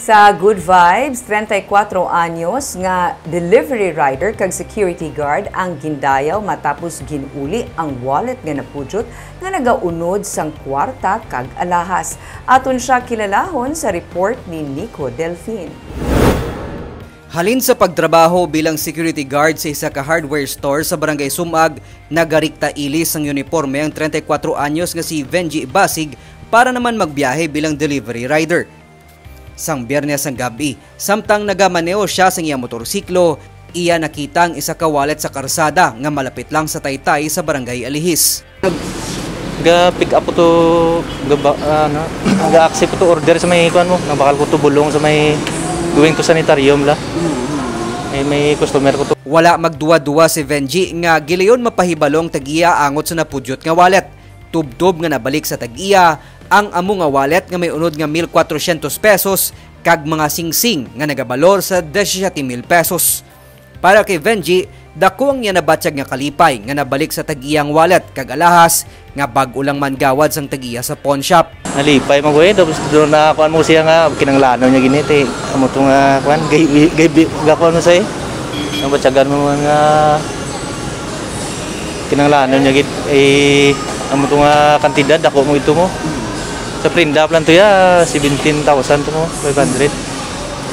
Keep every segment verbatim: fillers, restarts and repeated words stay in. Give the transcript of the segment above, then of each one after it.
Sa Good Vibes, treinta y cuatro anyos nga delivery rider kag security guard ang gindayaw matapos gin-uli ang wallet nga napudyot nga nagaunod sang kwarta kag alahas. Aton siya kilalahon sa report ni Nico Delfin. Halin sa pagtrabaho bilang security guard sa isa ka hardware store sa Barangay Sumag, nagarikta ilis sang uniporme ang treinta y cuatro anyos nga si Venji Basig para naman magbiyahe bilang delivery rider. Sang Biyernes sang gab-i, samtang nagamaneho siya sang iya motorsiklo, iya nakita ang isa ka wallet sa karsada nga malapit lang sa taytay sa Barangay Alihis. Ga-pick up ko to, ga-, ano, ga-accept ko to order sa may, kuan mo, nabakal ko to bulong sa may going to sanitarium la. May, may customer ko to. Wala magduwa-duwa si Venji nga gilayon mapahibalong tag-iya angot sa napudyot nga wallet. Tubtob nga nabalik sa tag-iya ang amo nga wallet nga may unod nga mil cuatrocientos pesos kag mga singsing nga nagabalor sa disisiete mil pesos. Para kay Venji, dako ang iya nabatyag nga kalipay nga nabalik sa tag-iya ang wallet kag alahas nga bag-o lang man gawad sang tag-iya sa pawn shop. Nalipay man ko, eh, tapos doon na kuan mo siya nga kinanglanon niya gini, te. Amo to nga kuan, gay, gay, gay, gakuan mo sa, eh. Ang batyagan mo man nga kinanglanon niya gid, eh, amo to nga kantidad, dako mo ito mo. Sa prenda lang to ya, seventeen thousand to mo, five hundred.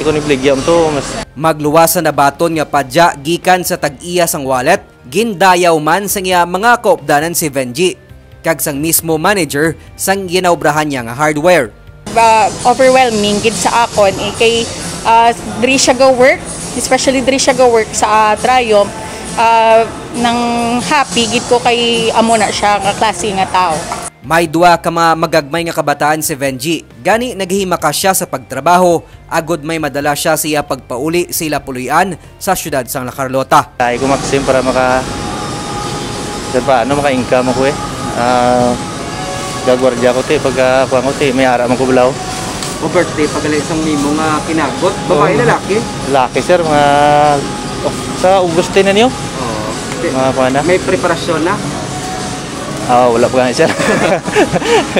Di ko ni baligya mo to, mas Magluwas sa nabaton nga padya gikan sa tag-iya sang wallet, gindayaw man sang iya mga kaupdanan si Venji kag sang mismo manager sang ginaobrahan niya nga hardware. Ba, overwhelming gid sa akon, eh, kay, ah, diri siya ga-work, especially diri siya ga-work sa, ah, Triumph, ah, nang happy gid ko kay amo na siya nga klase nga tao. May duha ka mga magagmay nga kabataan si Venji, gani nagahimaka siya sa pagtrabaho agod may madala siya sa iya pagpauli sa ila puloy-an sa siyudad sang La Carlota. Ay ko, Maxim, para maka, sa paano maka-income ako, eh. Ah, gagwardya ko, te, pagka kuwan ko, te, may ara man ko bulaw. O birthday pa gali sang nimo nga kinagot? Babae, Oo. Lalaki? Lalaki, sir, mga, oh, sa August ten na niyo? Oo. Mga kuwan na. May preparasyon na? Ah, wala pa gani, sir.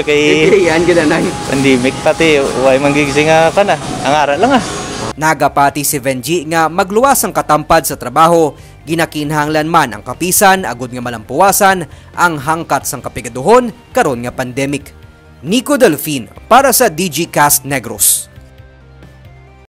Kay Bibiyahian gid, anay. Pandemic pati, way man gid sing, ah, kuwan na. Ang ara lang, ah. Nagapati si Venji nga magluwas ang katampad sa trabaho, ginakinahanglan man ang kapisan agud nga malampuwasan ang hangkat sang kapigaduhon karon nga pandemic. Nico Delfin para sa D G Cast Negros.